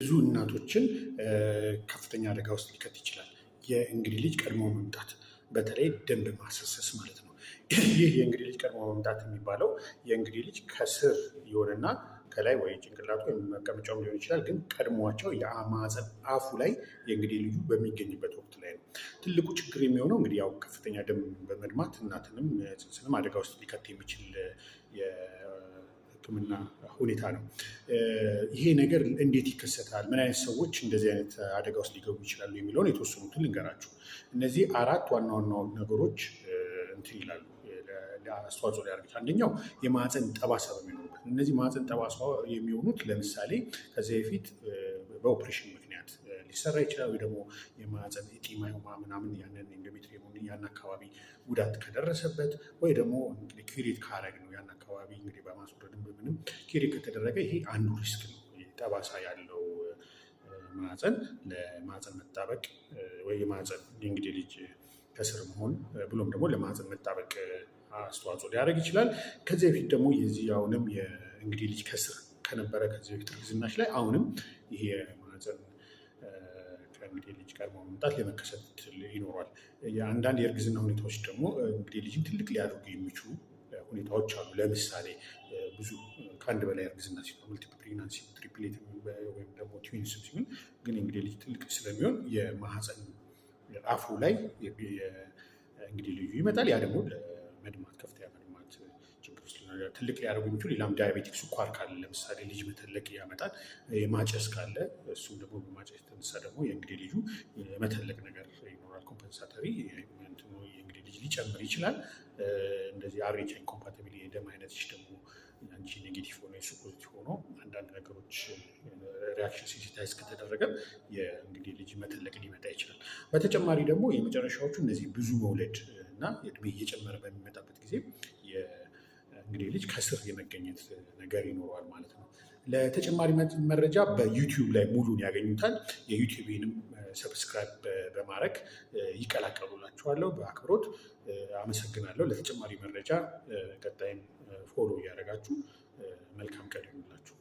ብዙ እናቶችን ከፍተኛ አደጋ ውስጥ ሊከት ይችላል። የእንግዴ ልጅ ቀድሞ መምጣት፣ በተለይ ደም በማስፈሰስ ማለት ነው። ይህ የእንግዴ ልጅ ቀድሞ መምጣት የሚባለው የእንግዴ ልጅ ከስር የሆነና ከላይ ወይ ጭንቅላቱ ወይም መቀመጫውም ሊሆን ይችላል፣ ግን ቀድሟቸው የማህፀን አፉ ላይ የእንግዴ ልጁ በሚገኝበት ወቅት ላይ ነው። ትልቁ ችግር የሚሆነው እንግዲህ ያው ከፍተኛ ደም በመድማት እናትንም ጽንስንም አደጋ ውስጥ ሊከት የሚችል የሕክምና ሁኔታ ነው። ይሄ ነገር እንዴት ይከሰታል? ምን አይነት ሰዎች እንደዚህ አይነት አደጋ ውስጥ ሊገቡ ይችላሉ? የሚለውን የተወሰኑትን ልንገራችሁ። እነዚህ አራት ዋና ዋና ነገሮች እንትን ይላሉ፣ አስተዋጽኦ ሊያደርግ። አንደኛው የማህፀን ጠባሳ በሚኖሩበት። እነዚህ ማህፀን ጠባሳ የሚሆኑት ለምሳሌ ከዚህ በፊት በኦፕሬሽን ምክንያት ሊሰራ ይችላል፣ ወይ ደግሞ የማህፀን እጢ myoma ምናምን ያንን endometrium ኡን ያን አካባቢ ጉዳት ከደረሰበት፣ ወይ ደግሞ እንግዲህ curette ካረግ ነው ያን አካባቢ እንግዲህ በማስወረድም በምንም curette ከተደረገ ይሄ አንዱ risk ነው። ጠባሳ ያለው ማህፀን ለማህፀን መጣበቅ ወይ የማህፀን የእንግዴ ልጅ ከስር መሆን ብሎም ደግሞ ለማህፀን መጣበቅ አስተዋጽኦ ሊያደርግ ይችላል። ከዚህ በፊት ደግሞ የዚህ አሁንም የእንግዴ ልጅ ከስር ከነበረ ከዚህ በፊት እርግዝናሽ ላይ አሁንም ይሄ የማህፀን ከእንግዴ ልጅ ቀድሞ መምጣት ለመከሰት ይኖሯል። የአንዳንድ የእርግዝና ሁኔታዎች ደግሞ እንግዴ ልጅን ትልቅ ሊያደርጉ የሚችሉ ሁኔታዎች አሉ። ለምሳሌ ብዙ ከአንድ በላይ እርግዝና ሲሆን፣ multiple pregnancy፣ triplet ወይም ደግሞ twins ሲሆን ግን የእንግዴ ልጅ ትልቅ ስለሚሆን የማህፀን አፉ ላይ እንግዴ ልጁ ይመጣል። ያ ደግሞ ለመድማት፣ ከፍተኛ መድማት ችግር ውስጥ ትልቅ ሊያደርጉ የሚችሉ። ሌላም diabetic፣ ስኳር ካለ ለምሳሌ ልጅ መተለቅ ያመጣል። የማጨስ ካለ እሱም ደግሞ በማጨስ የተነሳ ደግሞ የእንግዴ ልጁ የመተለቅ ነገር ይኖራል። Compensatory የእንግዴ ልጅ ሊጨምር ይችላል። እንደዚህ RH incompatible የደም አይነትሽ ደግሞ አንቺ negative ሆኖ የሱ positive ሆኖ አንዳንድ ነገሮች reaction sensitize ከተደረገ የእንግዴ ልጅ መተለቅ ሊመጣ ይችላል። በተጨማሪ ደግሞ የመጨረሻዎቹ እነዚህ ብዙ መውለድ እና እድሜ እየጨመረ በሚመጣበት ጊዜ የእንግዴ ልጅ ከስር የመገኘት ነገር ይኖረዋል ማለት ነው። ለተጨማሪ መረጃ በ YouTube ላይ ሙሉን ያገኙታል። የ YouTube ንም subscribe በማድረግ ይቀላቀሉላችኋለሁ። በአክብሮት አመሰግናለሁ። ለተጨማሪ መረጃ ቀጣይም follow እያደረጋችሁ መልካም ቀን ይሁንላችሁ።